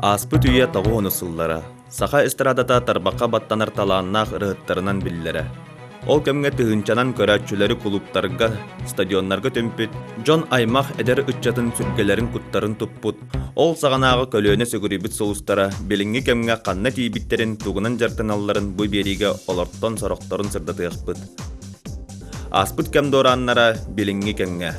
Ааспыт үйэ тоҕуһунус сыллара саха эстрадата тарбахха баттанар талааннаах ырыһыттарынан биллэрэ. Ол кэмҥэ тыһыынчанан көрөөччүлэри кулууптарга, стадионнарга түмпүт, дьон аймах эдэр ыччатын сүргэлэрин-куттарын туппут, ол саҕанааҕы көлүөнэ сүгүрүйбүт сулустара билиҥҥи кэмҥэ ханна тиийбиттэрин, тугунан дьарыктаналларын бу биэриигэ олортон сорохторун сырдатыахпыт. Ааспыт кэм дуорааннара билиҥҥи кэмҥэ.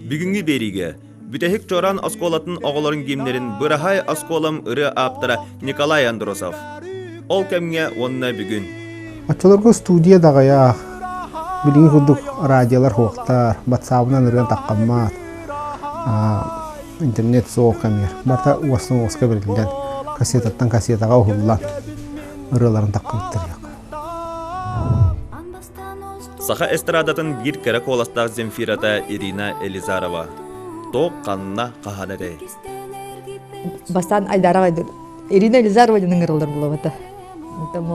Бүгүҥҥү биэриигэ Бүтэһик Чоран оскуолатын оҕолорун гимнэрин Быраһай оскуолам ырыа ааптара Николай Андросов. Ол кэмҥэ уонна бүгүн. Оччолорго студия даҕайаах, билиҥҥи курдук радиолар суохтар, батсаабынан ырыан таххаммат, интернет суох кэмигэр. Барыта уостан уоска бэриллэн, кассетаттан кассетаҕа уһуллан ырыаларын таххыбыттар. Саха эстрадатын биир кэрэ куоластаах Земфирата Ирина Елизарова. Туох ханна хаһан этэй? Бастаан Айдара Ирина Елизарова диэн ыҥырыллар буолабыта. Онтон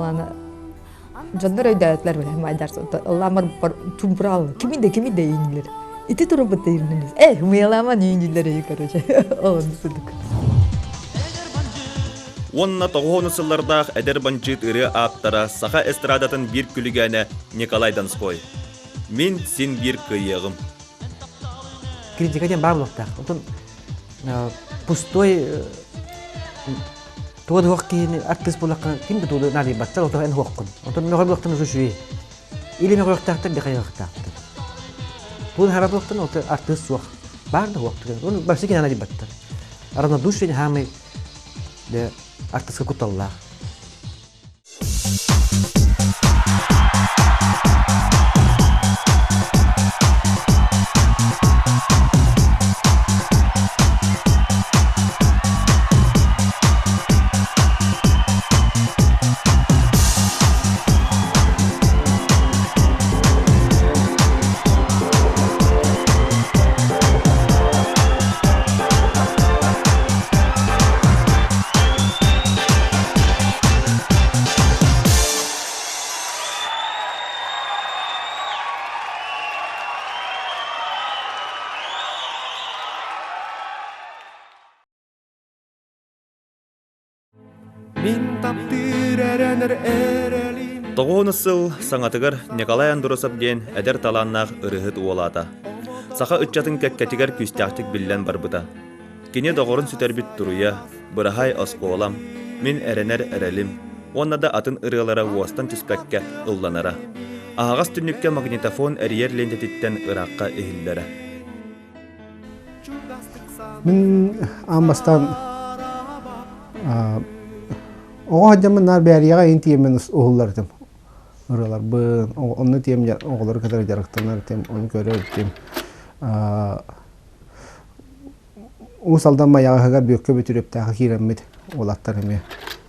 дьоннор өйдөөтүлэр билэ Айдар ылламар чумпурал кими да кими да иинилер. Ити турубут иинилер. Э, мыяламан иинилер короче. Ол сыдык. Уонна тоҕуһуону сыллардаах эдэр бандьыыт ырыа ааптара саха эстрадатын биир күлүгээнэ Николай Донской. Мин син биир кыайыаҕым. Критика диэн баар буолуохтаах. Онтон пустой туга да суох киһини артыыс буоллахха ким да тугу наадыйбаттар, отоо эн суоххун. Онтон мөҕөр буолуохтан үчүгэй. Или мөҕүөхтээхтэр да хайыахтаахтар. Тугу хара буолуохтан ол артыыс суох. Баар да суох. Оны барсы кини наадыйбаттар. Равнодушие хаамай дьэ артыыска кутталлаах. Тоҕуһун сыл саҥатыгар Николай Андросов диэн эдэр талааннаах ырыаһыт уолаата. Саха ыччатын кэккэтигэр күүстээхтик биллэн барбыта. Кини доҕорун сүтэрбит туруйа, быраһай оскуолам, мин эрэнэр эрэлим уонна да атын ырыалара уостан түспэккэ ылланара. Аһаҕас түннүккэ магнитофон эрийэр лиэнтэтиттэн ыраахха иһиллэрэ. Мин аан бастаан оҕо сылдьаммын наар Бээрийэҕэ иһин тиийэммин уһуллар этим ырыаларбын онно тиийэн оҕолору кытары дьарыктанар этим ону көрөр этим Уус Алдан Майаҕаһыгар Бүөккэ Бүтүрүөптээххэ киирэммит уолаттар эмиэ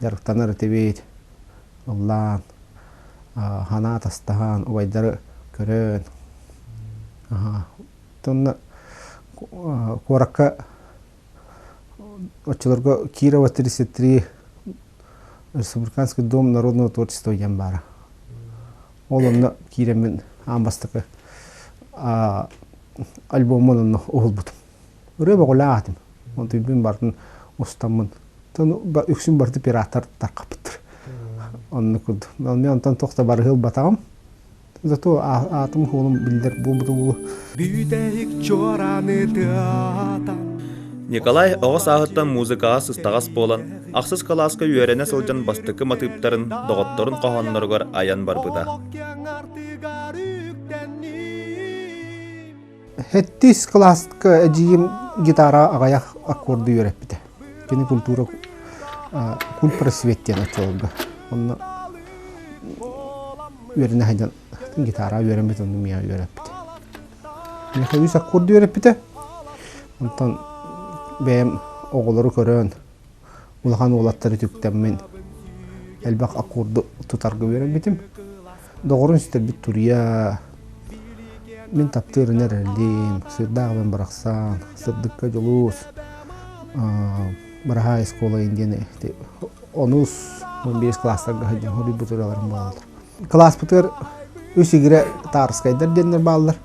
дьарыктанар этибит ыллаан санаа атастаһан убайдары көрөн Онно куоракка оччолорго Кирова 33 Республиканский дом народного творчества диэн баара. Ол онно киирэммин аан бастакы альбоммун онно уһулбутум. Ырыа бөҕөлөөх этим. Онтуйбун барытын устаммын. Үксүн барыты пираттар тархаппыттар. Оннук курдук. Мен онтон туох да барыһы ылбатаҕым. Зато аатым хуолум биллэр буолбута буолуо. Бүтэһик чуорааны тыатан Николай оҕо сааһыттан музыкаҕа сыстаҕас буолан, ахсыс кылааска үөрэнэ сылдьан бастакы матыыптарын доҕотторун хоһоонноругар айан барбыта. Сэттис кылааска эдьиийим гитара аҕыйах аккорду үөрэппитэ. Кини культура культпросвет диэн оччолорго. Онно үөрэнэ сылдьан гитара үөрэммит, онно миэхэ үөрэппитэ. Миэхэ үс аккорду үөрэппитэ. Онтон бэйэм оҕолору көрөн, улахан уолаттары үтүктэммин элбэх аккорду тутарга үөрэммитим. Доҕорун сүтэрбит туруйа, мин таптыырын эрэлим, сырдаах эбэм барахсан, сырдыкка дьулус, быраһаай оскуола диэн онус, 15 класстарга сылдьан хоруйбут ырыаларым буолаллар. Кылааспытыгар үс игирэ Таарыскайдар диэннэр бааллар.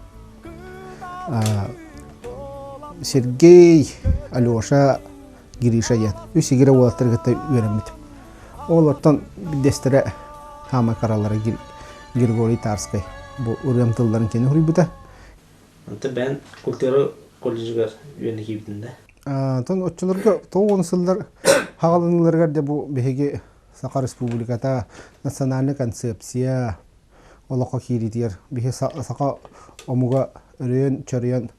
Сергей, Алеша, Гриша диэн үс игирэ уолаттары кытта үөрэммитим. Олортон биирдэстэрэ хаама каралара Григорий Тарскай бу ырыам тылларын кини суруйбута. Онто бэйэн культура колледжыгар үөрэнэ киирбитин да? Онтон оччолорго тоҕус сыллар хаҕаланыыларыгар дьэ бу биһиги Саха Республиката национальнай концепция олоххо киириитигэр биһи саха омуга өрөйөн-чөрөйөн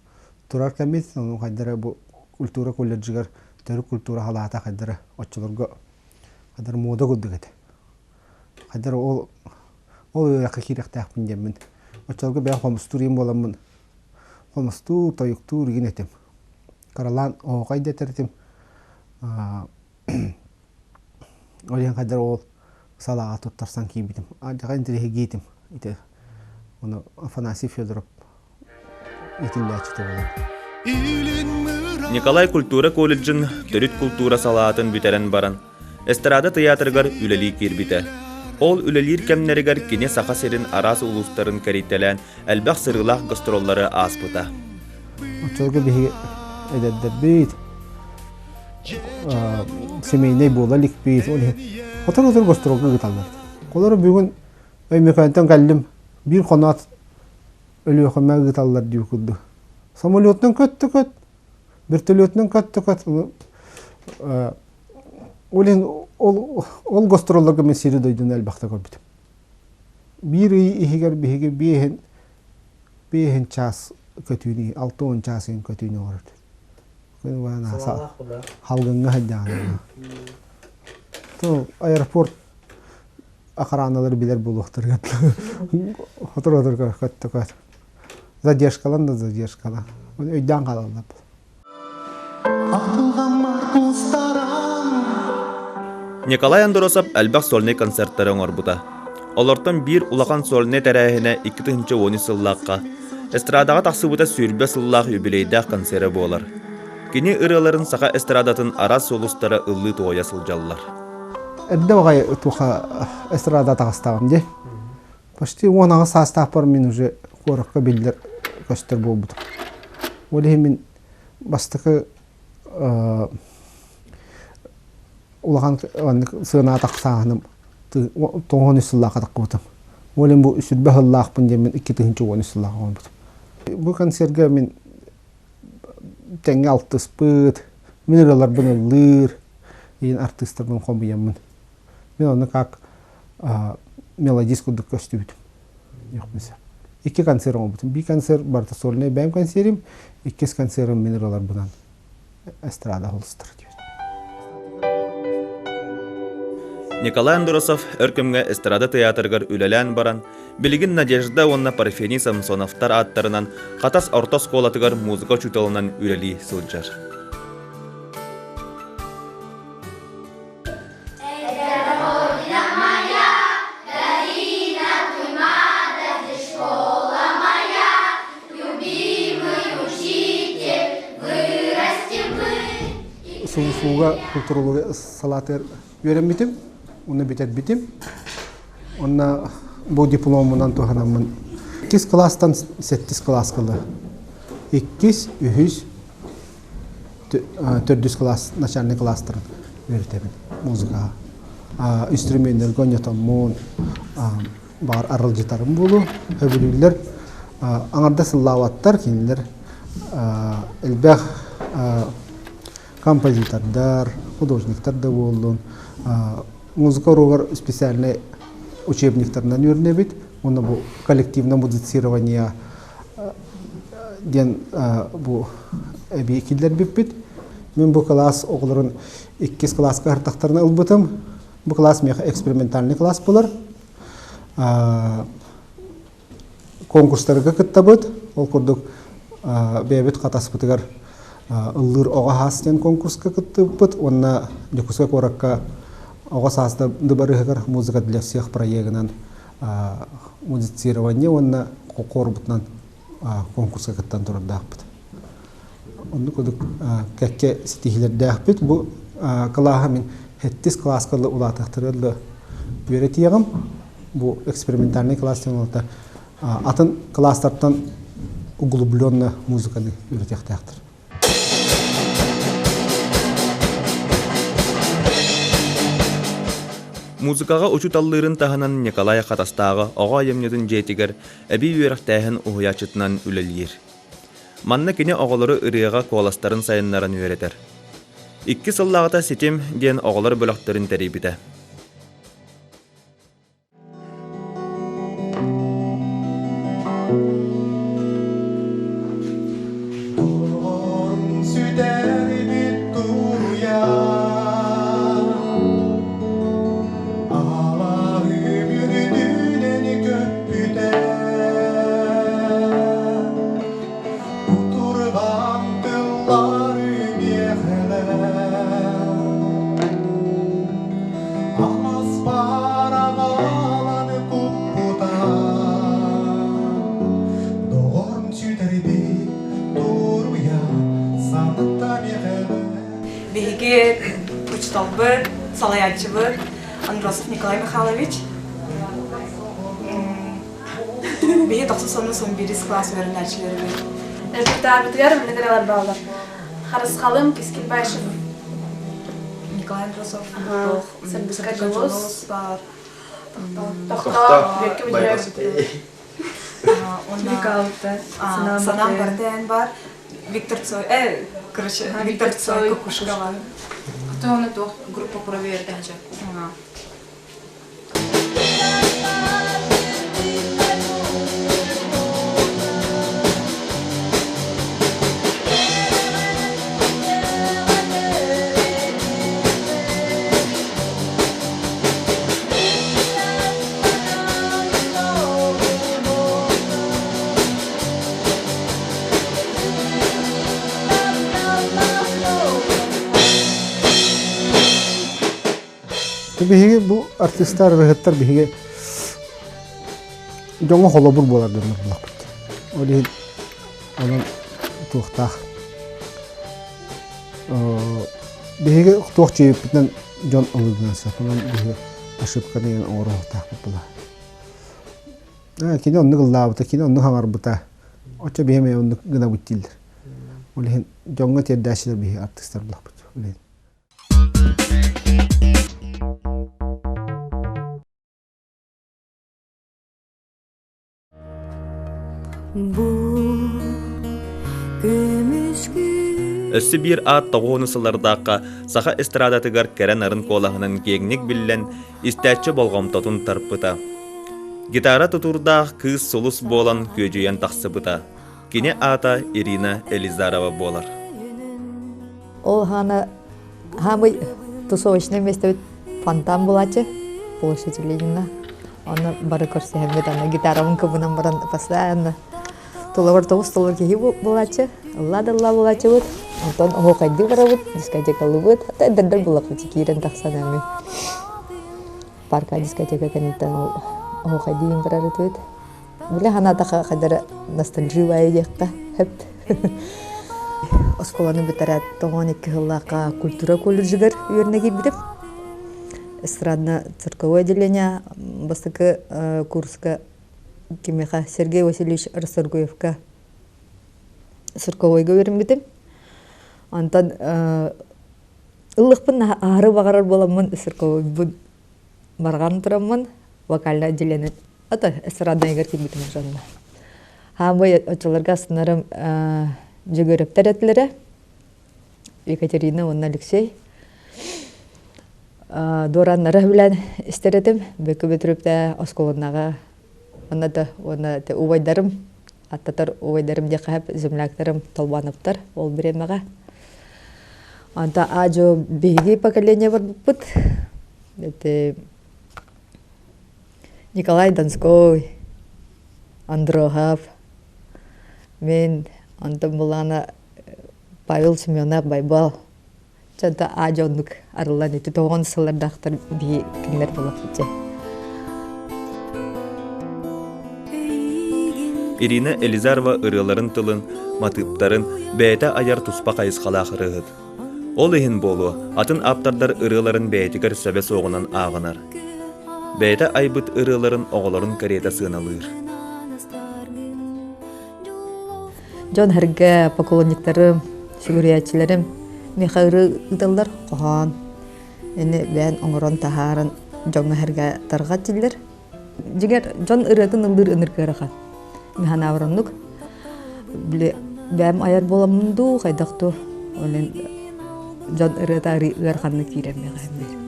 турар кэммит, ону хайдара бу культура колледжыгар төрүт культура халаата хайдара оччолорго хайдара муода курдук этэ. Хайдара ол ол үөрэххэ киирэхтээхпин диэммин. Оччолорго бэйэм хомустуур ийэм буоламмын хомустуур, тойуктуур игин этим. Кыралаан оһуохай дэтэр этим. Ол иһин хайдара ол салааҕа туттарсан киирбитим. Дьаҕа интэриэһиргиэтим ити. Ону Афанасий Федоров иитиллээччитэ буолар. Николай культура колледжын төрүт култуура салаатын бүтэрэн баран, эстрада тыйаатырыгар үлэлии киирбитэ. Ол үлэлиир кэмнэригэр кини Саха сирин араас улуустарын кэрийтэлээн элбэх сырыылаах гастроллары ааспыта. Оччолорго биһиги эдэрдэрбит, семейнэй буола иликпит, ол иһин сотору-сотору гастролга ыыталлар. Олору бүгүн Өймөкөөнтөн кэллим, биир хоноот Өлүөхүмэ ыыталлар дии курдук. Самолетунан көттө көт, вертолетунан көттө көт. Ол иһин ол, ол гастролларга мин сири дойдуну элбэхтэ көрбүтүм. Биир ый иһигэр биһиги биэһин биэһин чаас көтүүнү, 60 чаас иһин көтүүнү оҥорор. Халгыҥҥа сылдьаҕына. То аэропорт охраналар билэр буолуохтарыгар сотору-сотору көттө задержкалан да задержкалан өйдөөн хаалаллар. Николай Андросов элбэх сольнай концертары оҥорбута. Олортон биир улахан сольнай тэрээһинэ 2013 сыллаахха эстрадаҕа тахсыбыта 20 сыллаах юбилейдаах концера буолар. Кини ырыаларын саха эстрадатын араас сулустара ыллыы-туойа сылдьаллар. Эрдэ баҕайы туха эстрада таҕыстаҕым дии. Почти 18 саастаахпар мин уже куоракка биллэр көстөр буолбутум. Ол иһин мин бастакы улахан сыанаҕа тахсааһыным 93 сыллаахха таххыбытым. Ол иһин бу сүрбэ сыллаахпын диэн мин 2013 сыллаахха оҥорбутум. Бу концерга мин тэҥҥэ алтыспыт, мин ырыаларбын ыллыыр, иин артыыстарбын хомуйаммын. Мин онно как мелодист курдук көстүбүтүм. Икки концерт оҥорбутум. Биир концерт барыта сольнай бэйэм концерим, иккис концерым мин ырыаларбынан эстрада холустар Николай Андросов өр кэмҥэ эстрада тыйаатырыгар үлэлээн баран, билигин Надежда уонна Парфений Самсоновтар ааттарынан Хатас орто оскуолатыгар музыка учууталынан үлэлии сылдьар. Сулусууга культурология салаатыгар үөрэммитим, уонна бүтэрбитим. Онно бу дипломунан туһанаммын иккис кылаастан сэттис кылааска ыла иккис, үһүс, төрдүс кылаас начальный кылаастарын үөрэтэбин музыкаҕа. Инструменнэргэ ойнотоммун, баҕар аралдьытарым буолуо. Сөбүлүүллэр аҥардас ыллаабаттар, кинилэр элбэх композитордар, художниктар да буоллун, музыка уруогар специальный учебниктарынан үөрэнэбит. Уонна бу коллективное музицирование диэн бу эбии киллэрбиппит. Мин бу кылаас оҕолорун иккис кылааска аһартахтарына ылбытым. Бу кылаас миэхэ экспериментальный класс буолар. Конкурстарга кыттабыт. Ол курдук бэйэбит хатаспытыгар ыллыыр оҕо саас диэн конкурска кыттыбыппыт уонна Дьокуускай куоракка оҕо саас дыбарыһыгар музыка для всех проегынан музицирование уонна корбутунан конкурска кыттан турардаахпыт. Оннук курдук кэккэ ситиһиилэрдээхпит. Бу кылааһа мин сэттис кылааска улаатыахтарыгар да үөрэтиэҕим. Бу экспериментальный класс диэн олата атын кылаастартан углубленно музыканы үөрэтиэхтээхтэр. Музыкаҕа учууталлыырын таһынан Николай Хатастааҕы оҕо айымньытын дьиэтигэр эбии үөрэхтээһин уһуйааччытынан үлэлиир. Манна кини оҕолору ырыаҕа куоластарын сайыннаран үөрэтэр. Икки сыллааҕыта Ситим диэн оҕолор бөлөхтөрүн тэрийбитэ. Биһиги учууталбыт, салайааччыбыт Андросов Николай Михайлович. Биһи тохсус онус он бирис класс үөрэнээччилэрибит. Репертуарбытыгар маннык ырыалар бааллар. Харысхалым, Кискил Баишев, Николай Андросов, Сырдыка Дьулус, баар. Тохтоо, Бүөккэ Санаам Бартен бар. Виктор Цой, короче, Виктор Цой Кукушка бар. Ото туох группа провердээчэ. Биһиги бу артистар, ырыһыттар биһиги дьоҥҥо холобур буолар дьоннор булахпыт. Ол иһин онон туохтаах биһиги туох чиэппитинэн дьон ылыгынан сөп. Онон биһиги ошибканы оҥоруохтаахпыт була. Кини оннук ыллаабыта, кини оннук хаҥарбыта. Оччо биһи эмиэ оннук гынабыт дииллэр. Ол иһин дьоҥҥо тиэрдээччилэр биһиги артыыстар булахпыт. Ол иһин. Өссө биир аат тоҕуону сыллардаахха саха эстрадатыгар кэрэ нарын куолаһынан киэҥник биллэн, истээччи болҕомтотун тарпыта. Гитара тутуурдаах кыыс сулус буолан күөдьүйэн тахсыбыта. Кини аата Ирина Елизарова буолар. Ол хаана хаамый тусовочное место фонтан булааччы площадь Ленина. Оны бары көрсөһөммүт аны гитарабын кыбынан баран постоянно тулабар тоҕус толор киһи булааччы ылла да ылла булааччыбыт онтон оһуохайдыы барабыт дискотекалыыбыт эдэрдэр буллахпыт киирэн тахсан эми парка дискотека кэнниттэн ол оһуохайдыы барар этибит Бile санаатахха хайдара ностальживая диэххэ сөп. Оскуоланы бүтэрээт 92 сыллаахха культура колледжыгар үөрэнэ киирбитим. Эстрадно-цирковое отделение бастакы курска кимиэхэ Сергей Васильевич Расторгуевка цирковойга үөрэммитим. Онтон ыллыкпын аһары баҕарар буоламмын цирковойбун барҕан тураммын вокальное отделение ото эстрадныйгар киирбитим дьонно. Хаамый оччолорго астынарым Дьөгүөрэптэр этилэрэ Екатерина уонна Алексей. Дуорааннары билэн истэр этим. Бөкү Бөтүрүптэ оскуоланаҕа уонна да уонна убайдарым аттатар убайдарым диэххэ земляктарым Толбановтар ол бириэмэҕэ. Онто аадьу биһиги поколение барбыппыт. Это Николай Донской, Андрохов, мин, онтон булаана Павел Семенов Байбал. Чонто аа оннук арыллан ити тоҕон сыллардаахтар биһи кинилэр булахпытча. Ирина Елизарова ырыаларын тылын, матыыптарын бэйэтэ айар туспа хайысхалаах ырыаһыт. Ол иһин буолуо, атын ааптардар ырыаларын бэйэтигэр сөбө суоҕунан ааҕынар. Бэйэтэ айбыт ырыаларын оҕолорун кэриэтэ сыаналыыр. Дьон сэргэ поклонниктарым, сүгүрүйээччилэрим миэхэ ырыа ыыталлар, хоһоон, ини бэйэн оҥорон таһааран. дьоҥҥо-сэргэ тарҕат дииллэр. Дьиҥэр, дьон ырыатын ыллыыр ынырык ыарахан. Мин санаабар оннук. Били бэйэм айар буоламмын дуу, хайдах дуу, ол иһин дьон ырыата арыый ыараханнык киирэр миэхэ биир.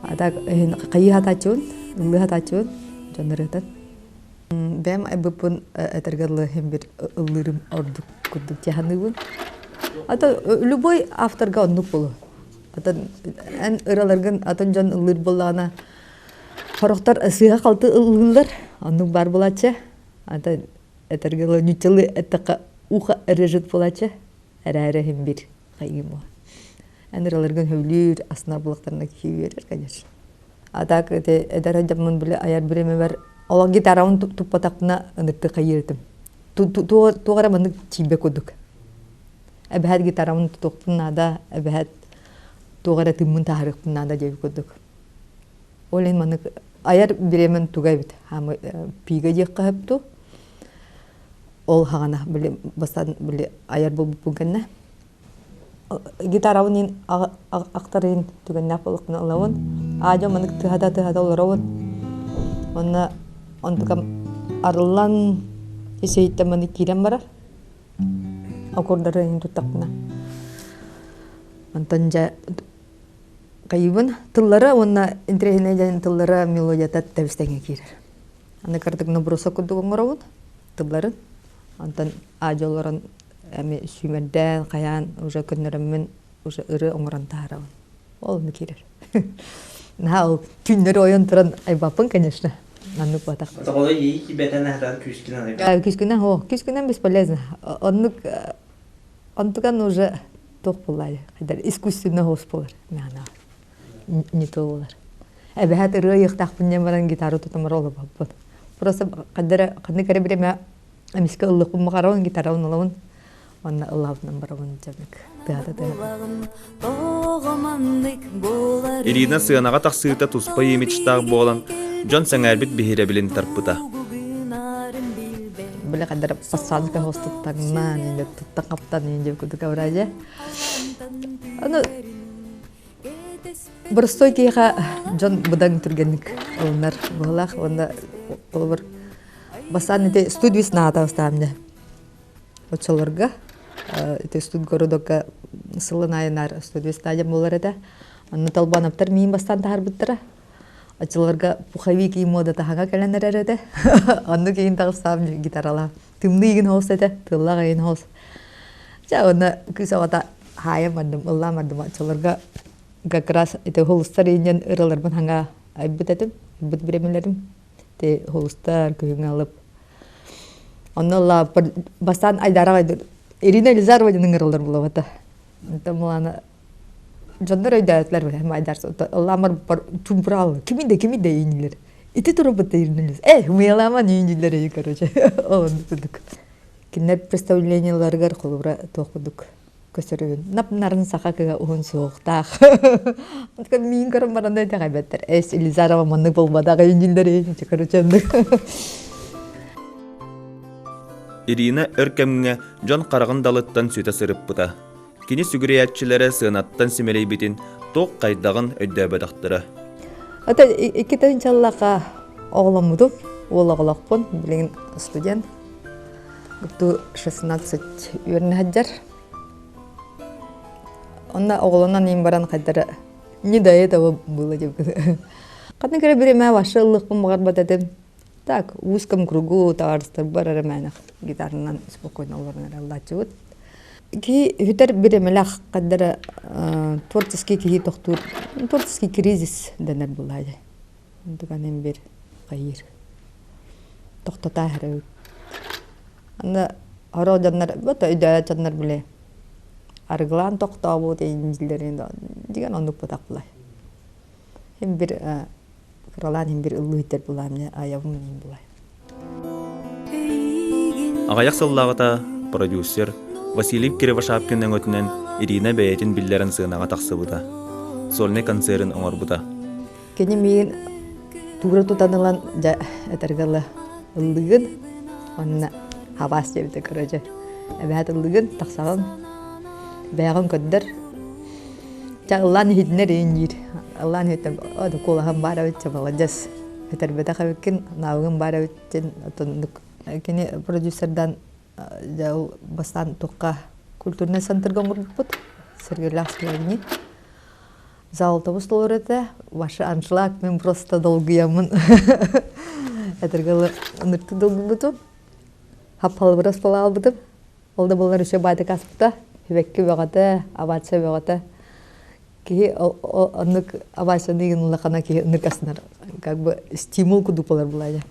А так иһин хайыы сатааччыбын, ыллыы сатааччыбын дьон ырыатын. Бэйэм айбыппын этэргэ дылы иһин бир ыллыырым ордук курдук дии саныыбын. А то любой авторга оннук буолуо. Атын эн ыраларгын атын дьон ыллыыр буоллаҕына сорохтор сыыһа-халты ыллыыллар, оннук баар буолааччы. Ата этэргэ дылы ньуччалыы эттэххэ ухо режет буолааччы. Эрээри иһин бир хайыым буо. Эн ыраларгын сөбүлүүр, астынар буоллахтарына киһи үөрэр, конечно. А так ити эдэр дьоммун били айар бириэмэбэр олох гитарабын туппатахпына ынырты хайыыр этим. Туох эрэ маннык тиийбэ курдук. Эбэһээт гитарабын тутуохпун наада, эбэһээт туох эрэ тыыммын таһаарыахпын наада диэбит курдук. Ол иһин маннык айар бириэмэм туга эбит. Хаамы пига диэххэ сөп дуу. Ол хаҕана били бастаан били айар буолбуппун кэннэ гитарабын иин ахтарыын түгэннээх буоллахпына ылабын. Аадьа маннык тыһата-тыһата олоробун. Онно онтукам арыллан ис-иһиттэн маннык киирэн барар. Окурдары иһин туттахпына. Онтон дьэ хайыыбын тыллара уонна интэриэһинэй диэн тыллара мелодията тэбис-тэҥҥэ киирэр. Аны кырдык наброса курдук оҥоробун тылларын. Онтон аадьа олорон эми сүүмэрдээн, хайаан уже көннөрөммүн уже ырыа оҥорон таһаарабын. Ол онно киирэр. Наһаа ол түүннэри ойон туран айбаппын, конечно. Маннык буотах. Тоҕоло иий кибэтэн аһатан күүскүнэн айбат. Күүскүнэн, о, күүскүнэн бесполезно. Оннук онтукан уже туох буоллаайы, хайдар искусственно хоус буолар. Наана не то буолар. Эбэһээт ырыа ыйыахтаахпын диэн баран гитара тутамар олобоппун. Просто ханнык ханнык эрэ бириэмэ эмискэ ыллыахпын баҕарабын, гитарабын ылабын, уонна ыллаабытынан барабын дьанык тыата тыата. Ирина сыанаҕа тахсыыта туспа имиджтаах буолан, дьон сэҥээрбит биһирэбилин тарпыта. Били хаддар пассаанка хостуттаҥнаан, инде туттан хаптан инде кудук авраже. Аны Боростуой киһиэхэ дьон быдан түргэнник ылынар быһыылаах уонна холобур бастаан ити студия наата бастаан дьэ оччолорго ити студгородокка сылын аайы наар студия стадия буолар этэ. Онно Толбоновтар миин бастаан таһаарбыттара. Оччолорго пуховик и мода таһаҥа кэлэн эрэр этэ. Оннук иин таҕыстаам гитаралаах. Тымныы игин хоос этэ, тыллаах игин хоос. Чэ, онно кыыс оҕото хаайан бардым, ыллаан бардым. Оччолорго как раз ити холустар иинньэн ыраларбын хаҥа айбыт этим, айбыт бириэмэлэрим. Ити холустар күһүҥҥэ алып. Онно ыллаабыппар бастаан Айдараҕа Ирина Елизарова диэн ыҥыраллар буолабата. Онтон мулаана дьоннор өйдөөтүлэр бile Айдар ыллаамар чумпураалла кими да кими да иинилэр. Ити турабыт иинилэр. Э, мыялаама иинилэр ей короче. Ол оннук курдук. Кинилэр представлениеларыгар холобура туох курдук көсөрүбүн. Нап-нарын саха кыга уһун суохтаах. Отка миин көрөн баран да итэҕэйбэттэр. Эс Елизарова маннык буолбатах иинилэр короче оннук. Ирина өр кэмҥэ дьон хараҕын далыттан сүтэ сырыппыта. Кини сүгүрүйээччилэрэ сыанаттан симэлийбитин туох хайдаҕын өйдөөбөтөхтөрө. Ата икки тыһыынчаллаахха оҕоломмутум, уол оҕолоохпун, билигин студент. Гупту 16 үөрэнэ сылдьар. Онно оҕолонон иин баран хайдара не до этого было деп. Ханнык эрэ бириэмэ вообще ыллыахпын баҕарбат этим. Так, в узком кругу табаарыстарбар эрэ мээнэх гитаранан спокойно олорон эрэ ыллааччыбыт. Киһи үтэр бириэмэлээх хайдара творческий киһи тохтуур творческий кризис дэнэр буолаа дии. Онтуканын бир хайыыр. Тохтотаа эрэ Аны сорох дьоннор вот өйдөөбөт дьоннор били арыгылаан тохтообут дииллэрин деген оннук буолбатах булай. Хим бир кыралаан хим бир ыллыы иһиттэр булаам айабым иин булай. Аҕыйах сыллааҕыта продюсер Василий Кривошапкин өҥөтүнэн Ирина бэйэтин биллэрэн сыанаҕа тахсыбыта, сольнай концерын оҥорбута. Кини миигин туура тутан ылан дьэ этэргэ дылы ыллыгын уонна хабаас диэбитэ короче эбээт ыллыгын тахсаҕын бэйэҕин көрдөр. Ча ыллаан иһитинэр иин диир. Ыллаан иһиттэн о да куолаһым баар эбит, ча маладьыас. Этэрбэтэх эбиккин, наавыгым баар эбит диэн отоннук кини продюсердан дьэ ол бастаан туохха культурнай центрга оҥорбуппут Сергейлаах Славини. Зал толору этэ. Ваша аншлаг, мен просто долгуйаммын. Этэргэ ыныртык долгуйбутум. Хаппалыбырас балаалбытым. Ол да буоллар үчүгэй баайдык ааспыта. Сибэкки бөҕөтө, овация бөҕөтө. Киһи оннук овацияны игин улахана киһи ынырык астынар. Как бы стимул курдук болар булайда.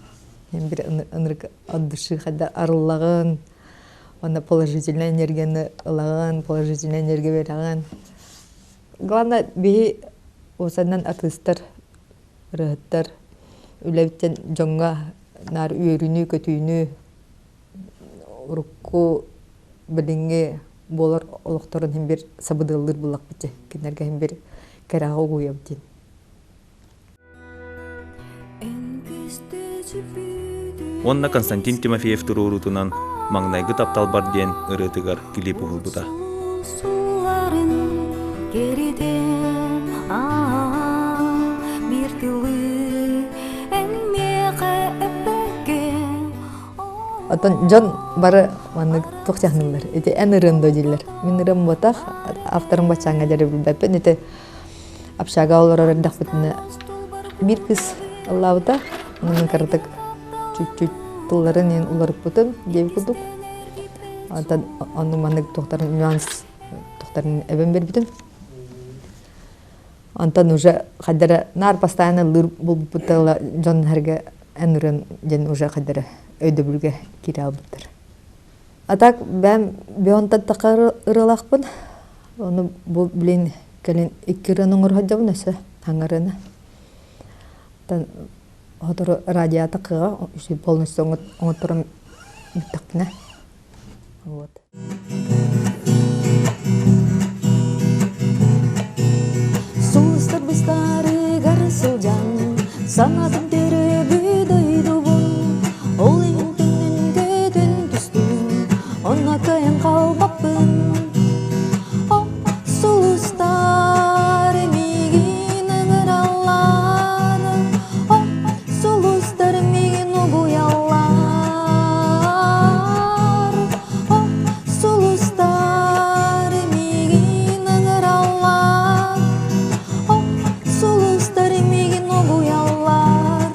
Мен бир ынырык от души хайда арыллагын, онно положительная энергияны ылагын, положительная энергия бераҕын. Главное, биһи уосаннан артыыстар, ырыаһыттар үлэбиттэн дьоҥҥо наар үөрүүнү-көтүүнү урукку билиҥҥи буолар олохторун иһин бир сабыдыаллыыр буллахпыт дии кинилэргэ иһин бир кэрэҕэ угуйабыт диэн. Уонна Константин Тимофеев туруоруутунан «Маҥнайгы тапталбар» диэн ырыатыгар клип уһулбута. Оттон дьон бары маннык туох дьаһаныллар. Ити эн ырыан дуо дииллэр. Мин ырыам буотах, авторым баччааҥҥа дьэрэ билбэппин. Ити общага олорор эрдэхпитинэ биир кыыс ыллаабыта. Мин кыратык чуть-чуть тылларын иһин уларыппытым диэбит курдук. Оттон онну маннык туохтарын нюанс туохтарын эбэн биэрбитим. Онтон уже хайдара наар постоянно ыллыыр булбуппут ыла дьон эргэ эн ырыан диэн уже хайдара өйдөбүлгэ киирэ албыттар. А так бэм бионтан тахар ырыалаахпын. Ону бу блин кэлин икки ырыаны оҥорһодьобун өссө хаҥарыны. Тан хотору радиата кыга полностью оҥотторон бүттэхпинэ. Вот. Сулустар быстарыгар сылдьан, санаатым төрөөбүт дойдубун, ол иһин түннүн көтөн түстүм, онно кыайан хаалбаппын. О, сулустар миигин ыҥыраллар, о, сулустар миигин угуйаллар. Сулустар миигин ыҥыраллар, Сулустар миигин угуйаллар.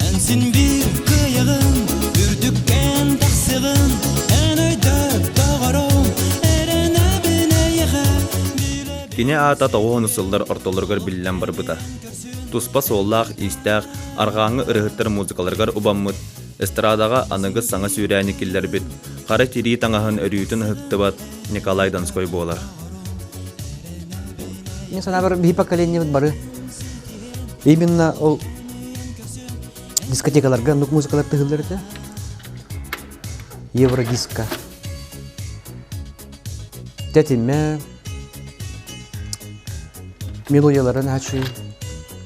Эн син биир кыайаҕын, үрдүккэн тахсыҕын, эн өйдөт доҕорум, эрэнэбин эйиэхэ. Кини аата тоҕуһун сыллар ортолоругар биллэн барбыта. Туспа суоллаах-иистээх, арҕааҥҥы ырыаһыттар музыкаларыгар убаммыт, эстрадаҕа аныгы саҥа сүүрээни киллэрбит, хара тирии таҥаһын өрүүтүн ыһыктыбат Николай Донской буолар. Мин санаабар биһи поколениебыт бары Именно ол дискотекаларга оннук музыкалар тыһыллар этэ. Евродиско. Тэтимэ, мелодияларын ачыы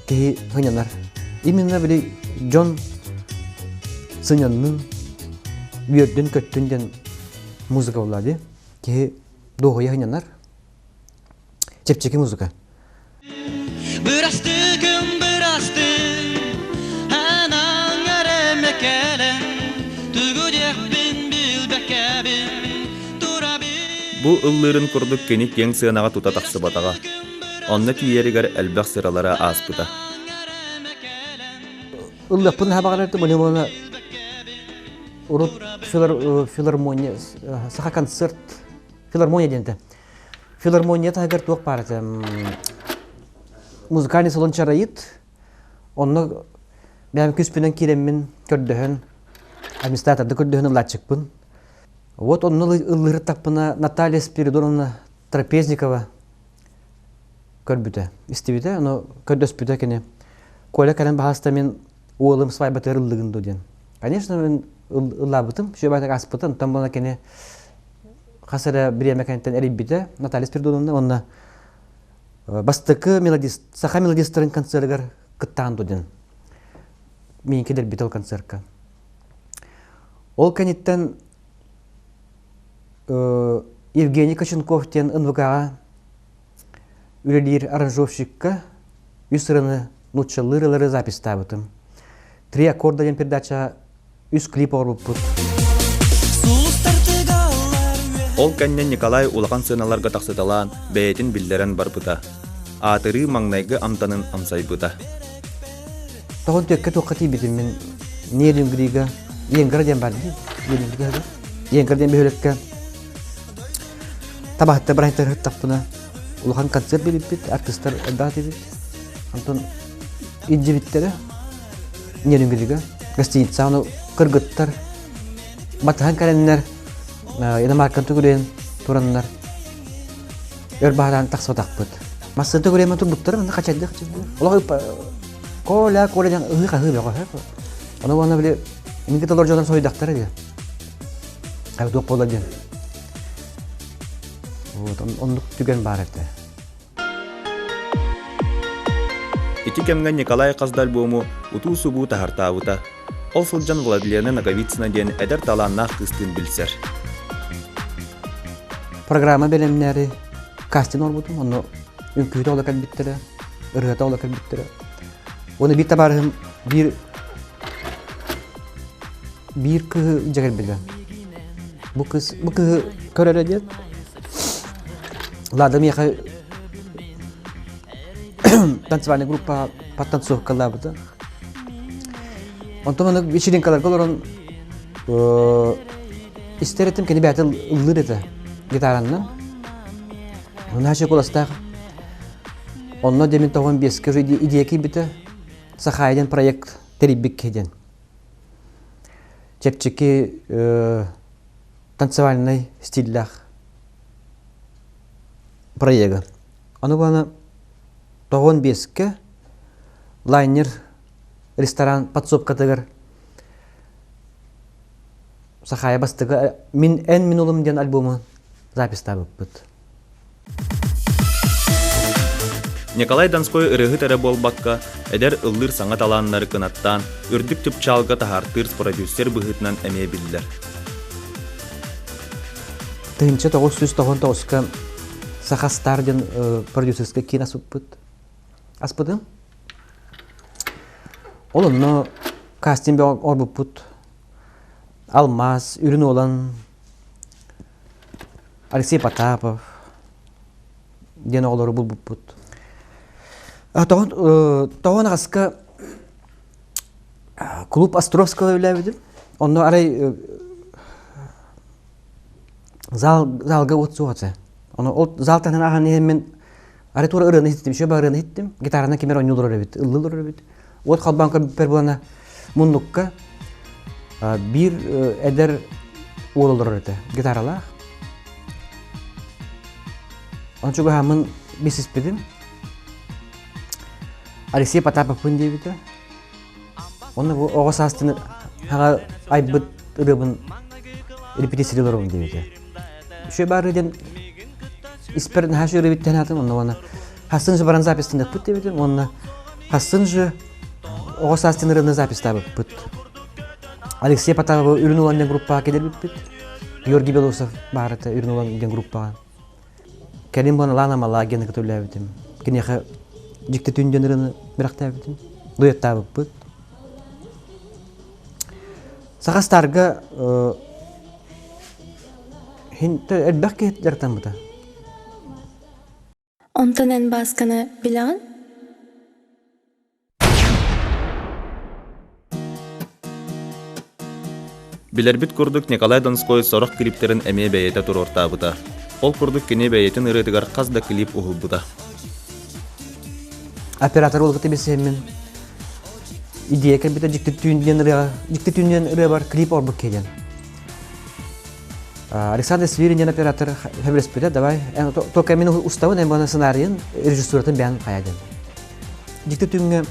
киһи сынньанар. Именно били дьон сынньаннын, үөрдүн-көттүн диэн музыка буолла дии. Киһи дуоһуйа сынньанар. Чэпчэки музыка. Бырастыгым бырастыы, анаҥ эрэ кэлэн, тугу диэхпин билбэккэбин, турабын. Бу ыллыырын курдук кини киэҥ сыанаҕа тута тахсыбатаҕа. Онно тиийэригэр элбэх сыралара ааспыта. Ыллыахпын наһаа баҕарар этим, урут филармония, саха концерт, филармония диэн этэ. Филармония таһыгар туох баар этэ музыкальный салон чароит онно бэйэм күспүнэн киирэммин көрдөһөн администраторда көрдөһөн ыллааччыкпын вот онно ыллыыртахпына Наталья Спиридоновна Трапезникова көрбүтэ истибитэ ону көрдөспүтэ кини Коля кэлэн баһаста мин уолум свайбатыгар ыллыгын дуо диэн конечно мин ыллаабытым сүөбэтик аспытым онтон буола кини. Хас эрэ бириэмэ кэнниттэн эрийбитэ Наталья Спиридоновна уонна бастакы мелодист, саха мелодистарын концерыгар кыттаан дудин. Миин кэлэрбит ол концертка. Ол кэнниттэн Евгений Коченков диэн НВК-ҕа үлэлиир аранжировщикка үс ырыаны нууччалыы ырыалары записьтаабытым. Три аккорда диэн передача үс клип оҥорбуппут. Ол кэннэ Николай улахан сыаналарга тахсыталаан, бэйэтин биллэрэн барбыта. Аатырыы маҥнайгы амтанын амсайбыта. Тоҕон түөккэ туохха тиийбитим мин Нерюнгрига Енгра диэн бар дии. Нерюнгрига Енгра диэн бөһүөлэккэ табаһыттар бырайдар ыһыттахпына улахан концерт биэрбиппит, артыыстар элбэх этибит. Онтон илдьибиттэрэ Нерюнгрига гостиница ону кыргыттар батыһан кэлэннэр иномарканы төгүрүйэн тураннар өр баһараан тахсыбатахпыт. Массыына төгүрүйэн турбуттара манна хачайдыы хачайдыы. Олох Коля, Коля диэн ыһыы-хаһыы бөҕө. Ону уонна били минки толор дьонор соһуйдахтара дии. Туох буола диэн. Вот, оннук түгэн баар этэ. Ити кэмҥэ Николай хас да альбому утуу-субуу таһартаабыта. Ол сылдьан Владлена Ноговицына диэн эдэр талааннаах кыыстыын билсэр. Программа бэлэмнээри кастинг оҥорбутум, онно үҥкүүтэ ола кэлбиттэрэ, ырыата ола кэлбиттэрэ. Уонна биир табаарыһым биир биир кыыһы илдьэ кэлбитэ. Бу кыыс бу кыыһы көрөрө диэн Лада миэхэ танцевальная группа подтанцовкалаабыта. Онтон аны вечеринкаларга олорон истэр этим кини бэйэтэ ыллыыр этэ гитараннан. Наша куластаах. Онно дэмин тоҕон биэскэ уже идея киирбитэ. Сахаайа диэн проект тэрийбит киһи диэн. Чэпчэки танцевальнай стиллээх проега. Аны бана тоҕон биэскэ лайнер ресторан подсобкатыгар Сахаайа бастакы Мин эн мин улум диэн альбому записьтаабыппыт. Николай Донской ырыаһыт эрэ буолбакка, эдэр ыллыыр саҥа талааннары кынаттаан, үрдүк чыпчаалга таһаартыыр продюсер быһыытынан эмиэ биллэр. 1999-ка Саха Стар диэн продюсерскай киин аспыппыт. Аспытым. Ол онно кастинг оҥорбуппут. Алмаз, Үрүн Уолан, Алексей Потапов диэн оҕолору булбуппут. Тоҕон аҕаска клуб Островского үлээбитим. Онно арай зал залга от суох этэ. Ону ол зал таһынан ааһан иһэммин арай туора ырыаны иһиттим, еще ырыаны иһиттим. Гитаранан кимэр оонньуу олорор эбит, ыллыы олорор эбит. От холбоон көрбүппэр буолана муннукка биир эдэр уол олорор этэ, гитаралаах. Ончу чугаһааммын билсиспитим. Алексей Потаповпын диэбитэ. Онно бу оҕо саастын хаҕа айбыт ырыабын репетиция олоробун диэбитэ. Үчүгэй баар диэн испэр наһаа үчүгэй ырыабыттан аатын онно уонна хассын же баран записьтаныахпыт диэбитим уонна хассын же оҕо саастын ырыаны записьтаабыппыт. Алексей Потаповы Үрүн Улан диэн группаҕа кэлэрбиппит. Георгий Белоусов баар этэ Үрүн Улан диэн группаҕа. Кэлин буолан Лана Малагины кытта үлэлээбитим. Киниэхэ дьикти түн диэн ырыаны бэлэхтээбитим. Дуэттаабыппыт. Саха Старга элбэх киһи дьарыктаммыта. Онтон эн Баасканы билэҕин? Билэрбит курдук Николай Донской сорох клиптэрин эмиэ бэйэтэ туруортаабыта. Ол курдук кини бэйэтин ырыатыгар хас да клип уһулбута. Оператор уолга билсиһэммин идея кэлбитэ дьикти түүн диэн ырыаҕа дьикти түүн диэн ырыабар клип оҥорбут киһи диэн. Александр Свирин диэн оператор сөбүлэспитэ, давай, только мин уставын, эн буона сценарийын, режиссуратын бэйэн хайа диэн. Дьикти түҥҥэ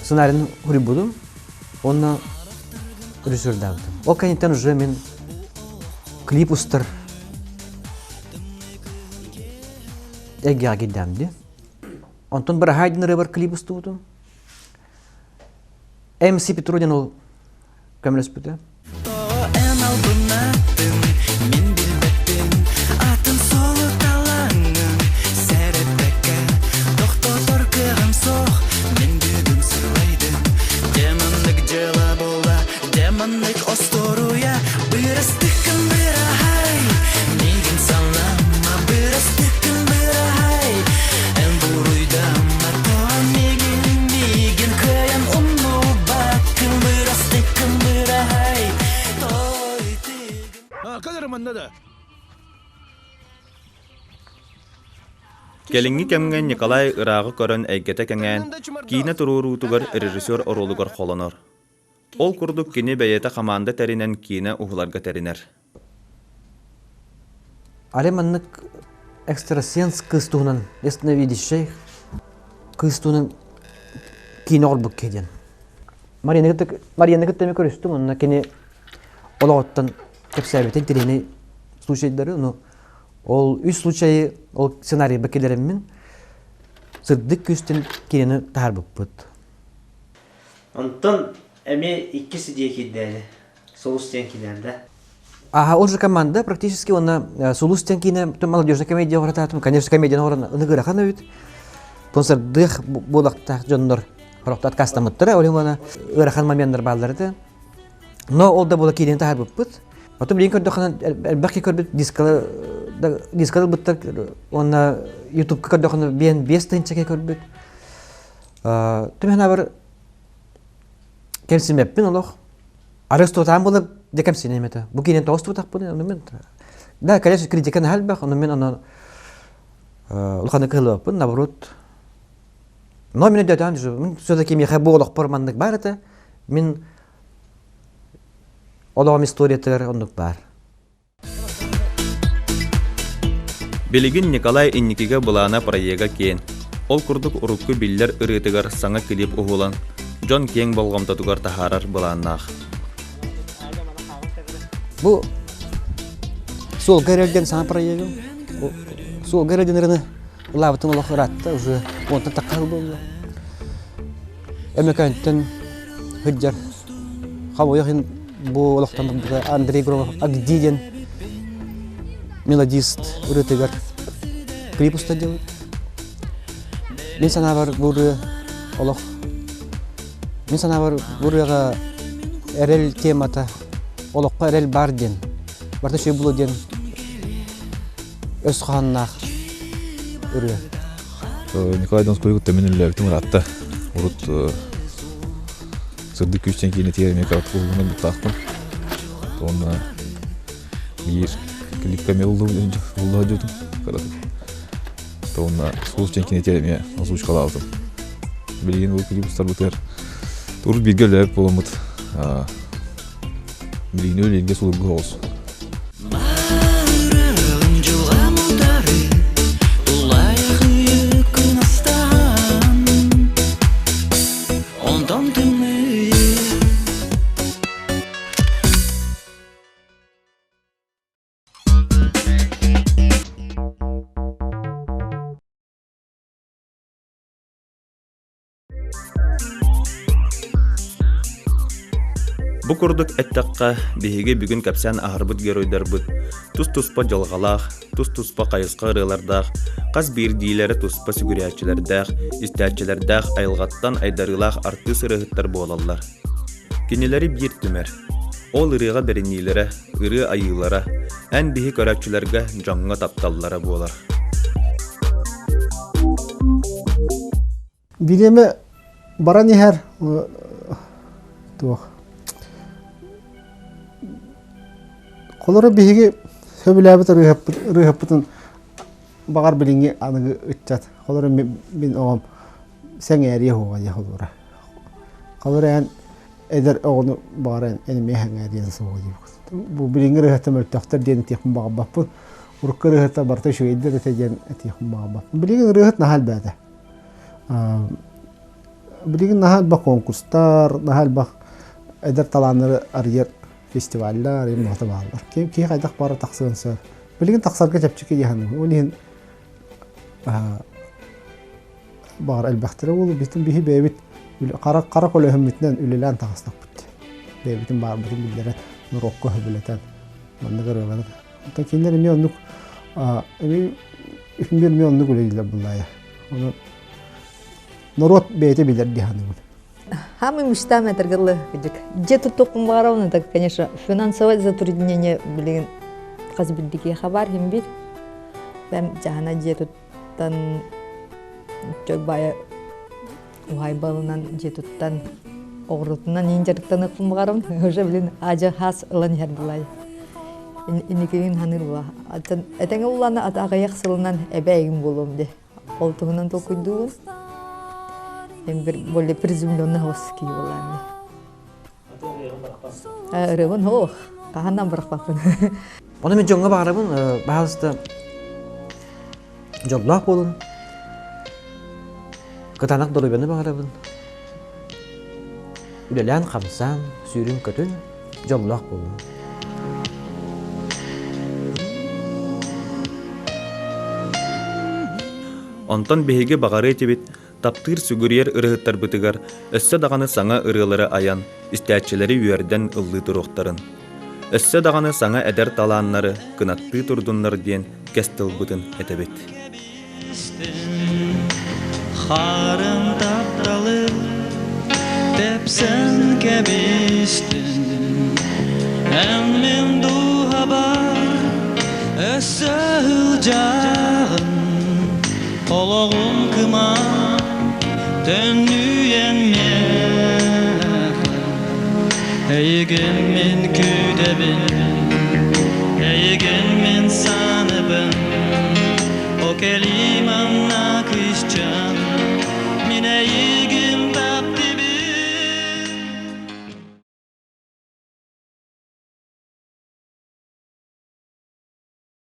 сценарийын суруйбутум уонна режиссердаабытым. Ол кэнниттэн уже мин Клип устар эйгэҕэ киирдэҕим дии. Онтон быраһаай диэн ырыабар клип устубутум. МС Петро диэн ол көмөлөспүтэ. Эн албыннаттың, мин билбэппин, атын суолу талаҥҥын сэрэппэккэ, тохтотор кыаҕым суох, мин бүгүн сылайдым. Демоннык дьыала буолла, демоннык остуоруйа, бырастыккын быраһай, миигин санаама, бырастыккын быраһай, эн буруйдама, тоҕо миигин, миигин кыайан умнубаккын, бырастыккын быраһай, Кэлиҥҥи кэмҥэ Николай ырааҕы көрөн эйгэтэ кэҥээн, киинэ туруоруутугар режиссер оруолугар холонор. Ол курдук кини бэйэтэ хамаанда тэринэн киинэ уһуларга тэринэр. Али маннык экстрасенс кыыс туһунан ясновидящий кыыс туһунан киинэ оҥорбут киһи диэн. Марияны кытта Марияны кытта эмиэ көрүстүм онно кини олоҕуттан кэпсээбитин тириэни случайдары ну ол үс случайы ол сценарийба киллэриммин сырдык күүстэн киинэни таһаарбыппыт. Онтон эмиэ иккис идея киирдээри. Сулус диэн киинэ да? Ага, он же команда практически, он Сулус диэн киинэ, молодежная комедия оҕоратаатым, конечно, комедияны оҕорон ыныгырахан эбит. Концертдых буолактаах дьоннор хорохто откастаммыттара, ол уона ыарахан моменттар бааллар этэ. Но ол да буола киинэни таһаарбыппыт. Потом билигин көрдөххүнэ элбэх киһи көрбүт дискалы дискалы ылбыттар уонна ютубка көрдөххүнэ биэн 5000 киһи көрбүт. Түмэн абар кэмсимэппин олох. Арыс туотаан буолар дьэ кэмсинэм этэ. Бу киинэн тоҕус туотахпын ону мен Да, конечно, критика наһаа элбэх, ону мен ону улаханнык кыһыллыбаппын, наоборот. Но мин өйдөтөөн, мин все-таки миэхэ бу олохпор маннык баар этэ. Мин олоҕум историятыгар оннук баар. Билигин Николай инникигэ былаана проега киэн. Ол курдук урукку биллэр ырыатыгар саҥа клип уһулан, дьон киэҥ болҕомтотугар таһаарар былааннаах. Бу суолга эрэлден саҥа проегым. Суолга эрэлден ырыны ылаабытын олох ыраатта, уже онтон тахха буолла. Өмөкөнтөн сылдьар хомойуох иһин бу олохтон барбыта Андрей Громов Агди диэн мелодист ырыатыгар клип уста делает. Мин санаабар бу ырыа олох мин санаабар бу ырыаҕа эрэл темата олоххо эрэл баар диэн барыта үчүгэй буолуо диэн өс хоһоонноох ырыа. Николай Донскойу кытта мин үлэлээбитим ыраатта. Урут сырдык күүстэн киинэтигэр эмиэ кыратык уһулунан буттаахпын. Уонна биир клипка эмиэ уллуһа дьутум кыратык. Уонна Сулус диэн кинэтигэр эмиэ озвучкалаабытым. Билигин ол клип устарбытыгар урут бииргэ үлэлээбит буоламмыт Билигин үлэлииргэ судургу соҕус. Бу курдук эттэххэ, биһиги бүгүн кэпсээн аһарбыт геройдарбыт тус-туспа дьылҕалаах, тус-туспа хайысха ырыалардаах, хас биирдиилэрэ туспа сүгүрүйээччилэрдээх, истээччилэрдээх айылҕаттан айдарыылаах артыыс ырыаһыттар буолаллар. Кинилэри биир түмэр. Ол ырыаҕа бэриниилэрэ, ырыа айыылара, эн биһи көрөөччүлэргэ дьоҥҥо тапталлара буолар. Бириэмэ баран иһэр туох Холоро биһиги сөбүлээбит ырыаһыппытын баҕар билиҥҥи аныгы ыччат холоро мин оҕом сэҥээриэ суоҕа диye холобура. Холоро эн эдэр оҕону баҕар эн эмиэ сэҥээриэн суоҕа диэбит. Бу билиҥҥи ырыаһыттар мөлтөхтөр диэн этиэхпин баҕарбаппын. Урукку ырыаһыттар барыта үчүгэйдэр этэ диэн этиэхпин баҕарбаппын. Билигин ырыаһыт наһаа элбээтэ. Билигин наһаа элбэх конкурстар, наһаа элбэх эдэр талааннары арыйар. Фестиваллар, эмнота бааллар. Киһи хайдах бара тахсыан сөп. Билигин тахсарга чэпчэки дии Ол иһин баҕар элбэхтэрэ буолуо. Битин биһи бэйэбит хара хара көлөһөммүтүнэн үлэлээн таҕыстахпыт. Бэйэбитин баарбытын биллэрэн, норуокка сөбүлэтэн маннык ырыалары. Оттон кинилэр эмиэ оннук эмиэ эмиэ оннук үлэлииллэр буллаайа. Ону норуот бэйэтэ билэр дии саныыбын. Самый мечтам это гылы Где тут баҕарабын это, конечно, финансовое затруднение билигин хас билдики хабар хим бир. Бэм жаһана дьиэ туттан чөк бая уһайбалынан дьиэ туттан оҕурутунан иин дьарыктаныахпын баҕарабын. Уже билин ажа хас ылан иһэр булай. Инникигин ханыыр була. Этэҥэ уллана ата аҕыйах сылынан эбэ буолуом де. Ол туһунан толкуйдуубун. Эм бир более приземленный хос киһи буолаан. Ырыбын хоох. Хаһаннан бырахпаппын. Оны мен дьоҥҥо баҕарабын, баһаалыста дьоллоох буолун. Кытаанах доруобуйаны баҕарабын. Үлэлээн хамсаан, сүүрүн-көтүн, дьоллоох буолун. Онтон биһиги баҕарыа этибит, таптыыр сүгүрүйэр ырыһыттарбытыгар өссө даҕаны саҥа ырыалары айан, истээччилэри үөрдэн ыллыы туруохтарын. Өссө даҕаны саҥа эдэр талааннары кынаттыы турдуннар диэн кэс тылбытын этэбит. Харын тапталы тэпсэн кэбистин Эн мин дууһабар өссө ылдьаҕын Олоҕум кымаан төннүйэн миэхэ Эйигин мин күүтэбин.